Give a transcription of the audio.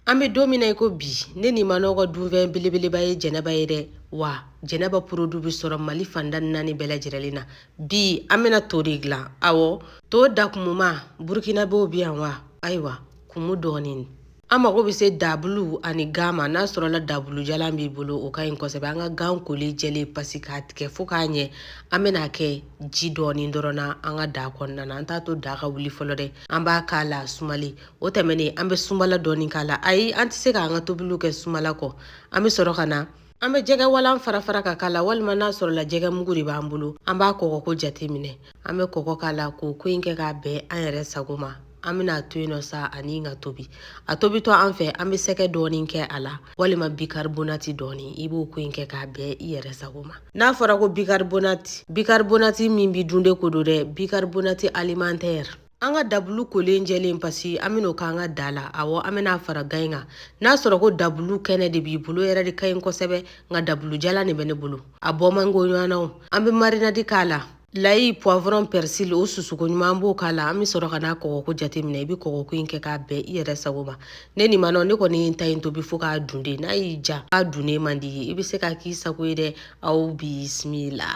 An bɛ don min na i ko bi, ne ni manɔgɔ ka dunfɛn belebeleba ye Jɛnɛba ye dɛ. Wa Jɛnɛba produit bɛ sɔrɔ Mali fan tan ni naani bɛɛ lajɛlen na. Bi an bɛna to de dilan. Awɔ, to dakumuma, Burukinabew bɛ yan wa? Ayiwa, kumu dɔɔnin. An mago bɛ se dabulu ani gan ma. N'a sɔrɔla dabulu jalan b'i bolo, o ka ɲi kosɛbɛ. An ka gan kolen jɛlen pasi k'a tigɛ fo k'a ɲɛ. An bɛna kɛ ji dɔɔnin dɔrɔn na an ka da kɔnɔna na. An t'a to da ka wuli fɔlɔ dɛ, an b'a k'a la sumalen. O tɛmɛnen, an bɛ sumala dɔɔnin k'a la. Ayi, an tɛ se k'an ka tobiliw kɛ sumala kɔ. An bɛ sɔrɔ ka na an bɛ jɛgɛ walan fara fara ka k'a la, walima n'a sɔrɔla jɛgɛ mugu de b'an bolo, an b'a kɔgɔko jate minɛ. An bɛ kɔgɔ k'a la k'o ko in kɛ k'a bɛn an yɛrɛ sago ma. An bɛna a to yen nɔ sa ani ka tobi. A tobitɔ an fɛ, an bɛ sɛgɛ dɔɔnin kɛ a la, walima bicarbonate dɔɔnin. I b'o ko in kɛ k'a bɛn i yɛrɛ sago ma. N'a fɔra ko bicarbonate, bicarbonate min bɛ dun de ko don dɛ, bicarbonate alimentaire. An ka dabulu kolen jɛlen pasi, an bɛn'o k'an ka da la. Awɔ, an bɛna fara gan in kan. N'a sɔrɔ ko dabulu kɛnɛ de b'i bolo yɛrɛ de ka ɲi kosɛbɛ, nka dabulu jalan de bɛ ne bolo, a bɔ man go ɲɔgɔn na. O an bɛ marinade k'a la, layi, poivron, persil, o susuko ɲuman, an b'o k'a la. An bɛ sɔrɔ ka n'a kɔgɔko jateminɛ. I bɛ kɔgɔko in kɛ k'a bɛn i yɛrɛ sago ma. Ne ni manɔ, ne kɔni ye n ta in tobi fo k'a dun de. N'a y'i ja, k'a dunnen man di i ye, i bɛ se k'a k'i sago ye dɛ. Aw bisimila.